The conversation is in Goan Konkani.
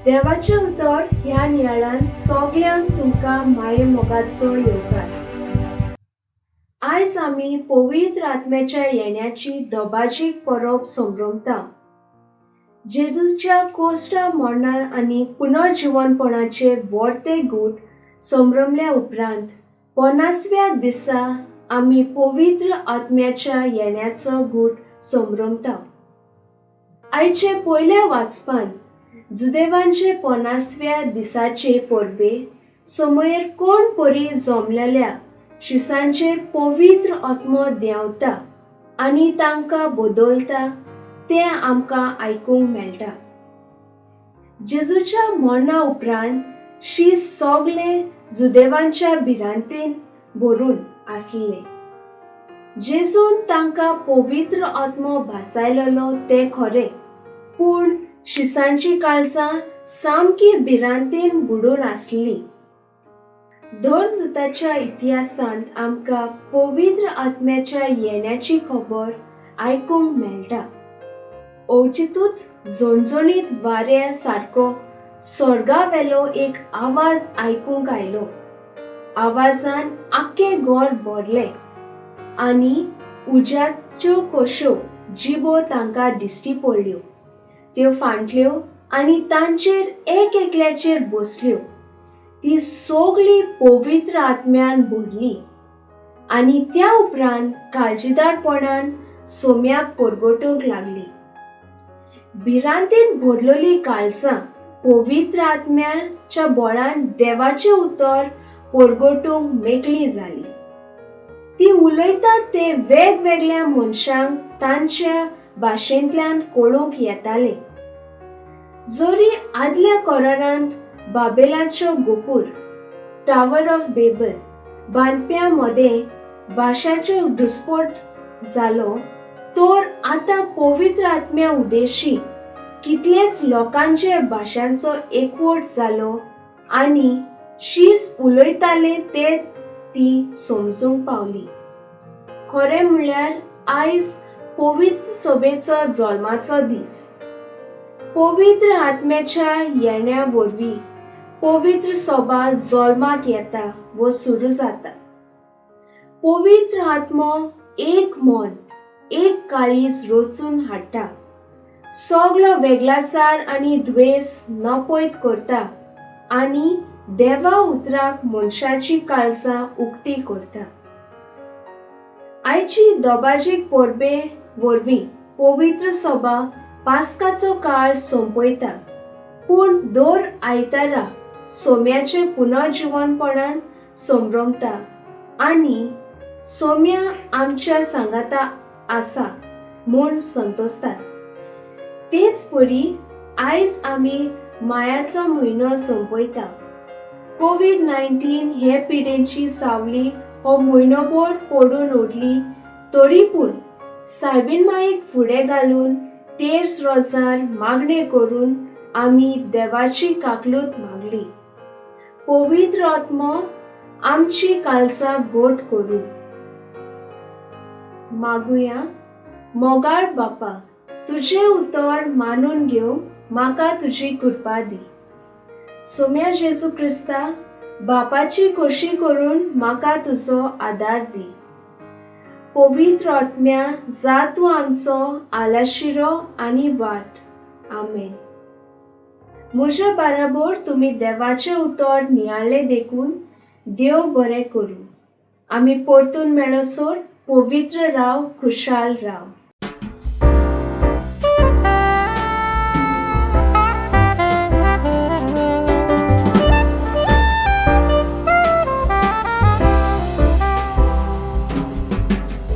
देवाचें उतर ह्या नियाळांत सगल्यांक तुमकां माये मोगाचो येवकार. आयज आमी पवित्र आत्म्याच्या येण्याची दबाजीक परब संभ्रमता. जेजूच्या कोश्टा मरणा आनी पुनर्जिवनपणाचे वर्ते गूट संभ्रमल्या उपरांत 50व्या दिसा आमी पवित्र आत्म्याच्या येण्याचो गूट संभ्रमता. आयचे पयल्या वाचपान जुदेवांचे 50व्या दिसाचे परबे समयर कोण परी जमलेल्या शिसांचेर पवित्र आत्मो देंवता आनी तांकां बदलता तें आमकां आयकूंक मेळटा. जेजूच्या मरणा उपरांत शीस सगळे जुदेवांच्या भिरांतेन भरून आसले. जेजून तांकां पवित्र आत्मो भासायलेलो तें खरें, पूण शिसांची काळजां सामकी भिरांतेन बुडून आसली. धर्मदूताच्या इतिहासांत आमकां पवित्र आत्म्याच्या येण्याची खबर आयकूंक मेळटा. अवचितूच झणझणीत वाऱ्या सारको स्वर्गावेलो एक आवाज आयकूंक आयलो. आवाजान आख्खें घर भरलें आनी उज्याच्यो कश्यो जिबो तांकां दिश्टी पडल्यो. त्यो फांटल्यो आनी तांचेर एक एकल्याचेर बसल्यो. ती सगळी पवित्र आत्म्यान भरली आनी त्या उपरांत काळजीदारपणान सोम्याक परगटूंक लागली. भिरांतेन भरलेली काळजां पवित्र आत्म्याच्या बळान देवाचें उतर परगटूंक मेकळी जाली. ती उलयतात ते वेगवेगळ्या मनशांक तांच्या भाशेंतल्यान कळूंक येताले. जरी आदल्या करारांत बाबेलाचो गोपूर, टावर ऑफ बेबल, बांदप्या मदें भाशाचो दुस्पोट जालो, तर आतां पवित्र आत्म्या उदेशी कितलेच लोकांचे भाशांचो एकवट जालो आनी शीस उलयताले ते ती समजूंक पावली. खरें म्हणल्यार आयज पवित्र सभेचो जल्माचो दीस. पवित्र आत्म्याच्या येण्या वरवीं पवित्र सभा जल्माक येता वो सुरू जाता. पवित्र आत्मो एक मन एक काळीज रचून हाडटा, सगलो वेगळाचार आनी द्वेस नपयत करता आनी देवा उतराक मनशाची काळजां उक्ती करता. आयची दबाजीक परबे वरवीं पवित्र सभा पास्काचो काळ सोंपयता, पूण दर आयतारा सोम्याचें पुनर्जिवनपणान संभ्रमता आनी सोम्या आमच्या सांगाता आसा म्हूण संतोसतात. तेच परी आयज आमी मायाचो म्हयनो सोंपयता. कोवीड-19 हे पिडेची सावली हो म्हयनोभर पडून उरली तरी पूण सायबीण मायेक फुडें घालून तेर्स रोजार मागणें करून आमी देवाची काकलूत मागली. पवित्र आत्मो आमची काळजां घट करूं. मागुया. मोगाळ बापा, तुजें उतर मानून घेवंक म्हाका तुजी कृपा दी. सोम्या जेजू क्रिस्ता, बापाची खोशी करून म्हाका तुजो आदार दी. पवित्र आत्म्या, जा तूं आमचो आलाशिरो आनी वाट. आमेन. म्हज्या बाराबोर तुमी देवाचें उतर नियाळ्ळें देखून देव बरें करूं. आमी परतून मेळसर पवित्र राव, खुशाल राव.